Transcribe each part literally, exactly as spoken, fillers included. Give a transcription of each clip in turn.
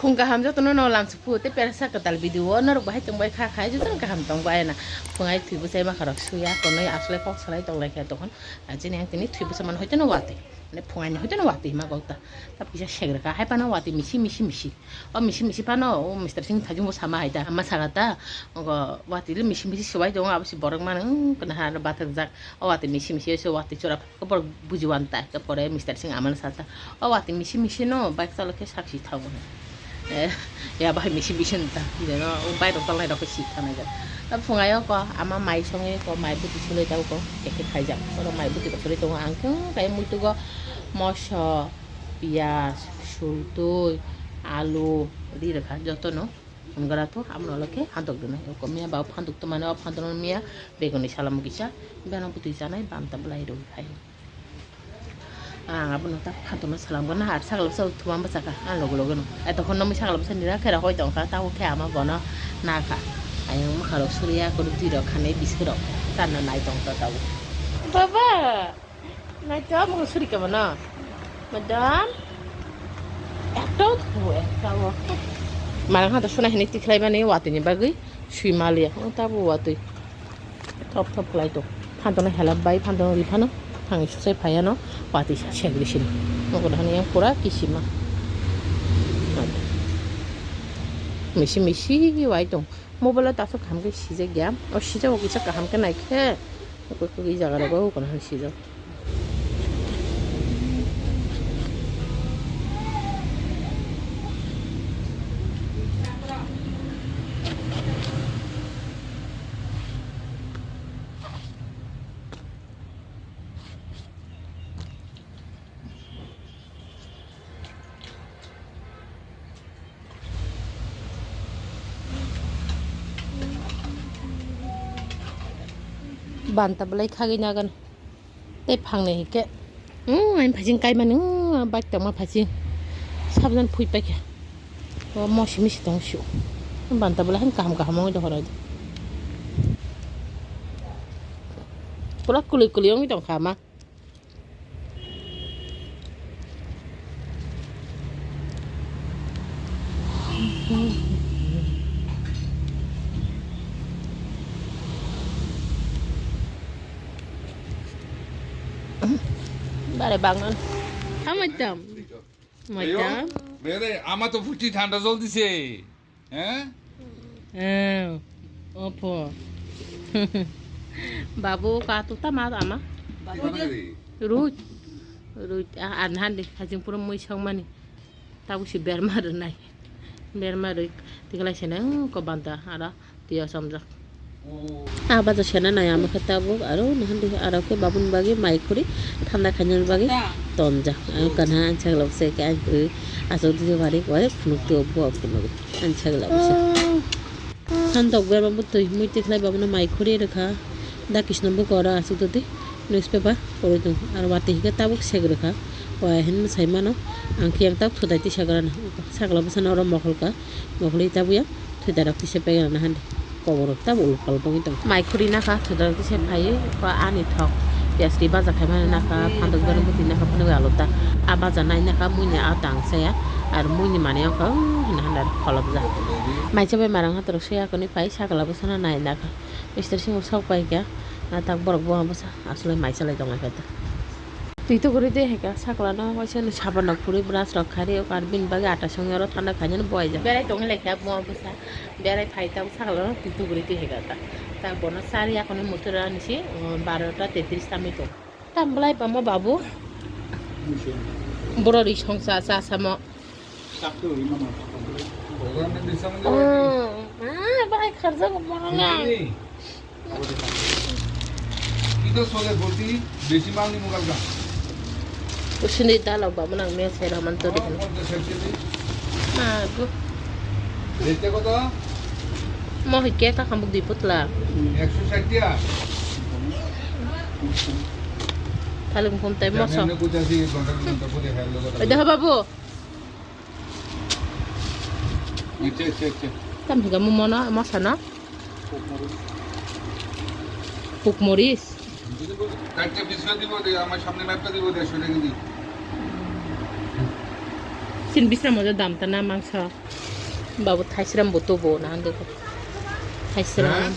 Phung kaham jotono no lamsukhu tei perasa kwtal video o norok bahai tongbai kha khai jotono kaham tongbai na. Phung ai thwi bwsai makha rok suya konwi asle kok salai tonglai kha tokon. Ajini ang tini thwi bwsa man hoito no watwi. Mane phung aini hoito no watwi ma gokta. Ta pisa segra kha hai pano watwi misi misi misi. O misi misi pano o Mister Singh thajung bo sama hai ta. Ama saga ta. Ogo watwi le misi misi swbai tongo abo si borok mano. Kana ha bathak jak. O watwi misi misi se watwi chura. Khe borok bujiwan ta, khe pore Mister Singh amano sasa, "O watwi misi misi no bike chalo khe sak si thago." Eh, ya bahai misi misi no ta, jeno o bike rok tolnai rok khe si thanai jak. Ta phungai o ko ama mai songwi ko mai buti sulai ta ko, khe khe khaijak. Oro mai buti ko sulai tongo ang khe kai muitugo moso, piyaj, sultwi, alu, ri rwkha jotono. Hwngra to, aboni ulo khe handok rwnai. Oko miya ba phandok tongmani, o phandokno miya begonwi salamo kisa, beno bwtwi chanai banta bwlai rwui phai. Ang abono ta phandokno salamgana, ar sakla bwsa thuma bwsakha, ang loge loge no. Etokhon no mui sakla bwsa nira khe rok hoi tongkha, tabuk khe ama bono nakha. Ayang mwkha rok suriya, kwrwtwi rok khanai, biskit rok channa nai tongkha tabuk. Baba! Naito, mung suri ka bono. Madam. Ekta o tho, ekta o. Marang ha to suna hini tikhlai mani watwi ni bagwi sui maliya. O ta bo watwi. Thop thop khlai to. Phanto no helap bai, phanto no ri phano. Thangwi susai phaiya no. Watwi sa segri sini. Nokho da hani yang pura kisima. Misi misi wai tong. Mobile o taso kaham khe sijak ya. O sijak o kisa kaham khe nai khe. Koi koi jaga rok o kono han sijak. Banta belai khagwi nagan. Tei phangnai hinkhe, hmm, ani phaising kaimani, hmm, bike tongma phaising. Sabjani phui paikha. O mosi misi tong sio. Banta belai han kaham kaham wngwi dohoroi. Pura kwlwi kwlwi wngwi tongkha ama. Bare bangan. Hamai tam. Mai tam. Mere, ama to futi thanda jol dise. He? He, opho. Babu, ka tu ta ma ama? Ruj. Ruj, a, an handi, hajing pura mui song mani. Tabu si berma rwnai. Berma rwi, tiklai sene, ko banta, ara, tiyo somjak. A baja sena nai ama khe tabuk, aro nahan di, aro khe babun bagi mai khuri, thanda khainani bagi tonjak. Ang kana ang chaglok se khe ang twi aswk di bari, wari phunuk twi, bo phunuk. Ang chaglok se. Thandok berma bo twi mui tikhlai babono mai khuri rwkha. Da Krishna buko oro aswk twi newspaper kwrwi tong. Aro watwi hinkhe tabuk sek rwkha. Waya hinwi sai mano. Ang khe yang tabuk thudai twi sek rwna. Sakla bwsano oro mokol ka. Mokol twi tabuk yang thudai rok twi sepai rwna hande. Koborok tabuk uluk palok wngwi tong. Mai khuri nakha thudai rok twi sepai ko ani thok. Piyas twi baja khai mani nakha. Phandok berma bo twi nakha. Phunugwi alu ta. A baja nai nakha muini a tang saya. Aro muini manwi wngkha. Hwnwi hwnwi kholopjak. Mai chabai marang hatrok se akonwi pai sakla bwsano nai nakha. Mister Singh bo sok pai kha, ah, tak borok bo bwsa aswlai mai chalai tong lai kha ta. Twi tugurwi de hai kha sakla no waisa ni sapan rok phuri brush rok khai ri o kar bini bagwi ata songwi oro thanda khainani bo aijak. Berai tong lai kha bo bwsa, berai phai ta sakla no twi tugurwi de hai kha ta. Ta bono chari akonwi muthura nisi, um, barota tetris tamwi tong. Tam bwlai bamo babu. Boro ri songsa cha samo. Oh, ah, bahai kharjago mono lang. Itu sole boti besi mal ni mugal ka. Usini dalo ba menang me saya raman to deh. Mago. Rete koto? Mo hikke ka kambuk di putla. Ekso sait tiya. Thaling phum tai moso. Ede ha babu. Tam higa mo mono moso no. Puk moris. Kaitya biswa dibo de, amar samne mapta dibo de, sone gini. Chin bisna moja dam ta na mangsa. Babu thaisram bo to bo na hande. Thaisram.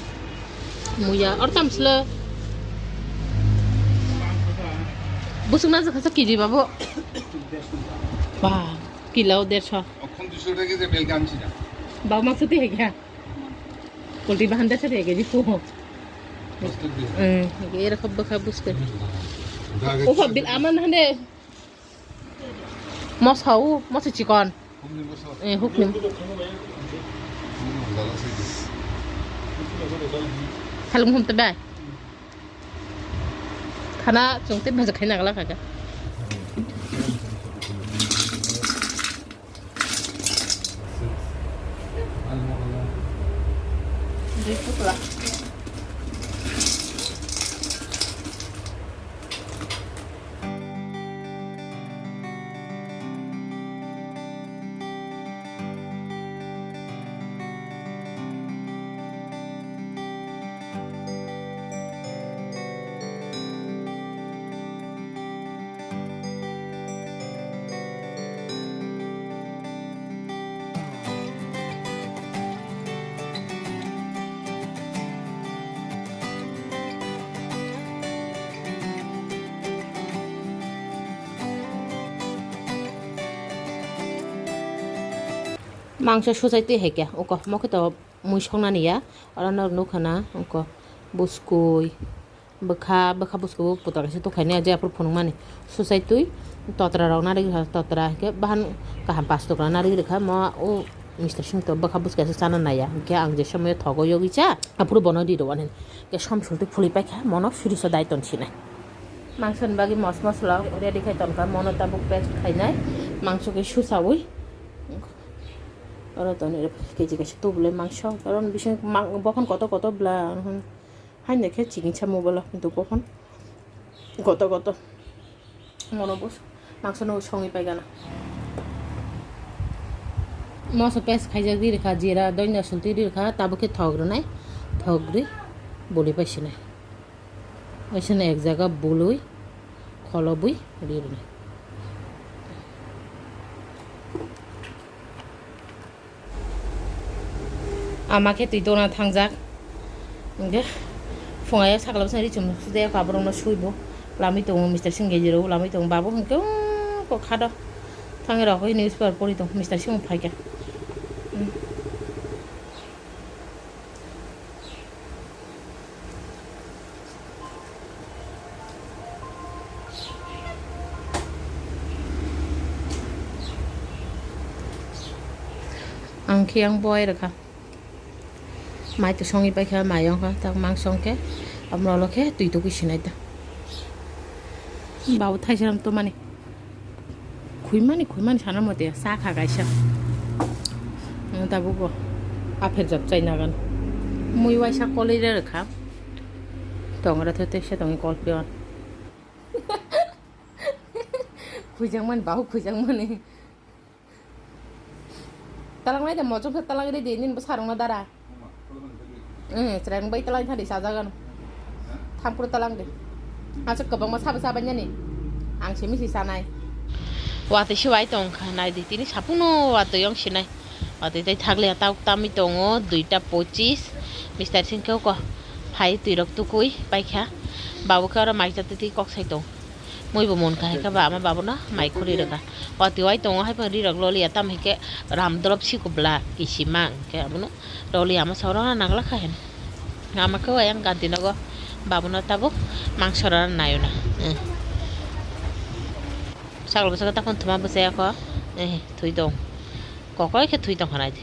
Muya or tam sle. Busuk na jakha kiji babu. Ba, kilo derso. Okhon duiso taka je belga amsi na. Babu mangsa te hekya. Kulti bahan derso te hekya di ko. Bostok di. Eh, hekya era khab bakha buske. Ufa bil aman hande. Mosa o, mosa chikon. Hukni mosa. Eh, hukni. Salung hum tebe. Khana chungte baja khaina gala khaga. Dui putla. Mangsa suchai twi hai khe, uko, mo khe to mui songnani ya, oro norok nukha na, uko, buskui, bwkha, bwkha buskui bo puto kaisa tokhaini ya, je aphuru phunukmani. Suchai twi totra rok narwgwi rwkha, totra hwnkhe bahan kaham pas tokra narwgwi rwkha, mo o Mister Singh to bwkha buskui kaisa chana naiya, hwnkhe ang je somoyo thogo yogwi cha, aphuru bono ri rw ani. Hwnkhe som sultwi phulwi paikha, mono suriso dai ton sinai. Mangsoni bagwi mos mosla ready khai tonkha, mono tabuk paste khainai, mangso khe susaui. Oro toni keji kaisa tubulai mangso, karon bising mang-, bokhon kotor kotor bla, hmm, haino khe chikingsa mobile o, hintu bokhon kotor kotor. Mono bus mangso no songwi paigana. Moso paste khaijak ri rwkha, jera doina sulti ri rwkha, tabuk khe thok rwnai, thok rwi boli pai sinai. Waisano ek jaga bului, kholobwi ri rwnai. Ama khe twi dona thangjak. Hwnkhe phungaio sakla bwsai ri chum sudai kha borokno suibo. Lamwi tongo Mister Singh gejero lamwi tongo. Babu hwnkhe kok khado thangwi rok newspaper pori tongo Mister Singh phaikha. Ang khe ang boi rwkha. Mai to songwi paikha, mai wngkha, tak mang songkhe, amrolo khe twi tugwi sinai ta. Babu thaisa ram to mani. Khwimani, khwimani sana mote, sa kha kaisa. Ang tabuk bo aphek jab chai nagan. Mui waisa koloi re rwkha. Tongra thote se tongwi kol pion. Khwijakmani, babu khwijakmani. Talang nai de, mojok se talang re de, nini bo sarung na dara. Eh, chwrai bai talang thani sajagano. Thampur talang de. Aswk kwbangma sabo chabainani. Ang se misi sanai. Watwi se wai tong kha, nai di tini sapuno watwi yong sinai. Watwi tai thakle ta tamwi tongo, duita pochis. Mister Singh khe ko phai twi rok tukui paikha. Babu khe oro mai chatwi twi kok sai tong. Mui bo mon kahai khe ba ama babu no mai khuri rwkha. Watwi wai tongo hai phano ri rok loli ya, tamo hinkhe ram dolop siko bla kisima hinkhe abono loli ama sa oro nagla kha hin. Ama khe wai ang ganti nogo babu no tabuk mangso rana nayo na. Eh. Sagol bwswk ta phone thuma bwsai kho. Eh, thwi tong. Kokoi khe thwi tong kha nai di.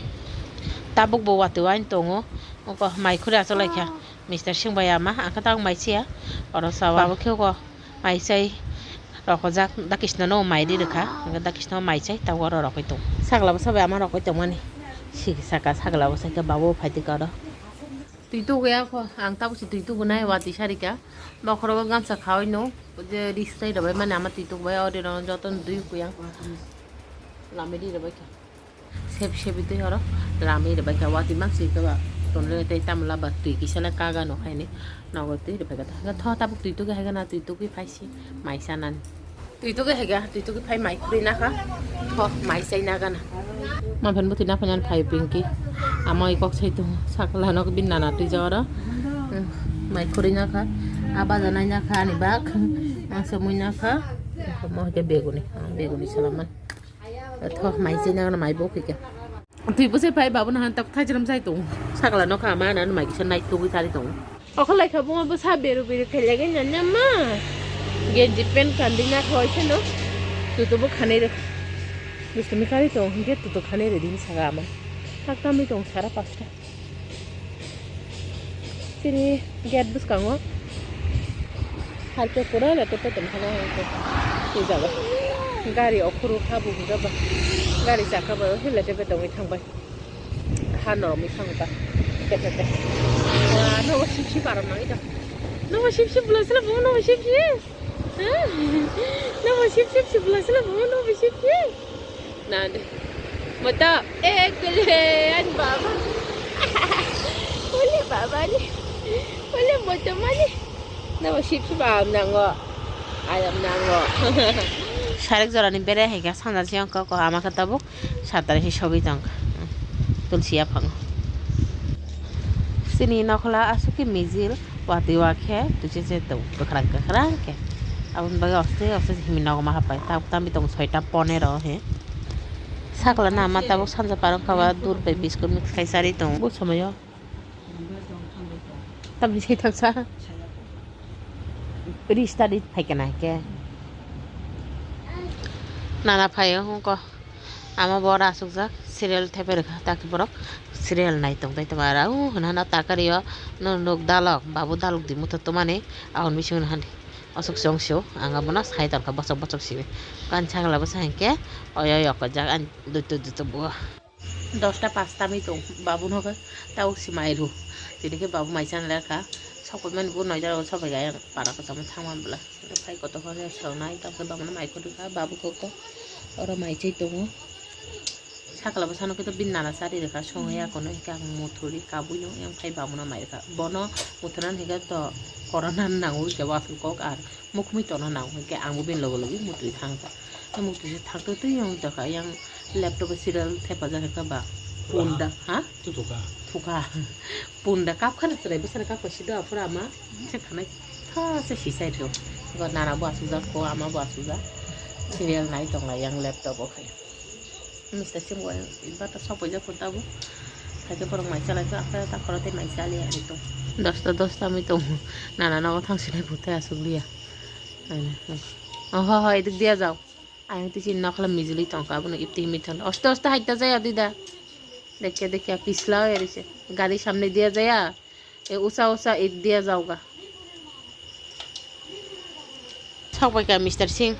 Tabuk bo watwi wai tongo. Oko mai khuri achuk lai kha. Mister Singh bai ama, ang khe tabuk mai siya. Oro sawa. Babu khe oko. Mai chai rokojak, da Krishna no mai ri rwkha, hwnkhe da Krishna mai chai tabuk oro rokoi tong. Sagla bwsa bai ama rokoi tongmani. Sigi saka sagla bwsa khe babu phai twi karo. Twi tugu ya kho, ang tabuk se twi tugu nai watwi sarika. Bokhorogo gamsa khaui no, je ri sutai rwbai mani ama twi tugu bai, o ri rok joto no dui kuyang. Lami ri rwbai kha. Sep sepi twi oro ramwi rwbai kha, watwi mangsi khe ba tonle tei tamla ba twi kisa le kaga no khaini nogo twi rwbai kha. Tho tabuk twi tugwi hai gana twi tugwi phaisi mai sanani. Twi tugi hega, twi tugi phai mai khuri nakha. Tho, mai chai nagana. Ma phen buti na phen phai Pinky. Amo i kok sai tu sakla nok bin nana twi joro. Hmm, mai khuri nakha. Aba janai nakha ani bak. Ang samui nakha. Mo hege beguni, ang beguni salaman. Tho, mai chai nagana mai bo khika. Twi bwsai phai babu nahan tak thaichwram sai tong. Sakla nokha ma nan mai kisa nai tugwi tari tong. Okho lai kha buma bwsa beru beru khailagwi nanya ma. Genji pen kandi na khoi se no. Tutu bo khanai re. Bustumi kari tong hingke tutu khanai re din saga ama. Tak tamwi tong sara pasta. Chini gate bwskango harke pura lete petem thangma hingke twijago. Gari okhoro kha bo hingke ba gari chakka bai o lete petongwi thangbai. Ha norok mi thangba. Te te te. Wa, nobo sip sip aram nangwi tong. Nobo sip sip bwlai sila bo nobo sip sip. Nobo sip sip sip bwlai sila bo nobo sip sip. Nande. Mata, eh, kule, ani baba. Ole baba ni. Ole moto mani. Nobo sip sip am nango. Ayam nango. Sarek jorani bere hai kha sanja siyang kok ama khe tabuk satari si sogwi tong kha. Tulsi yaphango. Sini nokhola aswk khe mijil watwi wa khe tuichese tong kwkhwrang kwkhwrang khe. Aboni bagwi oste oste himwi nogo ma hapai. Tabuk tambi tong soita ponero he. Sakla na ma tabuk sanja parong kha ba dur bai biskut mix khai sari tong. Bo somoyo. Tamni sai thaksa. Rista di phai kana ke. Nana phaio hongko. Ama bor asukjak serial thepai rwkha, taki borok serial nai tong tai tong ara u hwnana tarkari o no nuk dalok babu dalok di muthot tomani ahon bising hwnani asuk chong sio ang abono sai tongkha bosok bosok simi kan sagla bwsa hinkhe oyo yokojak ani duitu duitu bo. Dosta pasta mi tong babu no khe tau si mairu tini khe babu mai chan lekha sokoi mani bo noijak sobai gaya para kwchangma thangma bwla. Phai kotor khe swngnai, tamokhe bamano mai khorwi kha, babu khe oro mai chai tongo. Sakla bwsano khe to bini nana chari rwkha, songwi akono hinkhe ang muthuri kabui no yang phai bamano mai rwkha. Bono muthurna hinkhe to corona nango hinkhe wasal kok ar mukhumui tongna nango hinkhe ang bo bini loge loge muthuri thang kha. Muthuri se thang twi twi yang tokha yang laptop o serial thepajak kha ba. Punda, ha? Tutuka. Thuka. Punda kap khana chwrai bwsano kap kaisa do aphuru ama se khanai tha se sisai rw. Go nana bo asujak ko ama bo asujak. Serial nai tong lai yang laptop o khai. Mister Sim go bata sopoi jak ko tabu. Khai ke borok mai chalai to akhra ta khoro tei mai chali ani to. Dosta dosta mi tong. Nana nogo thang sinai bo tei asuk liya. Ani. Oho ho edik dia jao. Ayang tisi nokla mijili tongkha abono ipti himi thon oste oste haita jaya dida. Dekhe dekhe pisla oi rise gari samne dia jaya. E usa usa it dia jaoga. Sokbai kha Mister Singh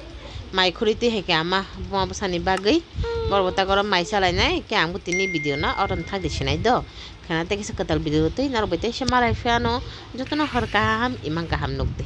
mai khuri twi hai khe ama buma bwsani bagwi borbo ta goro mai chalai nai khe ang bo tini video no oro thang di sinai do khena tei kisa kwtal video twi norok bai tei se malai phiya no jotono hor kaham imang kaham nuk di.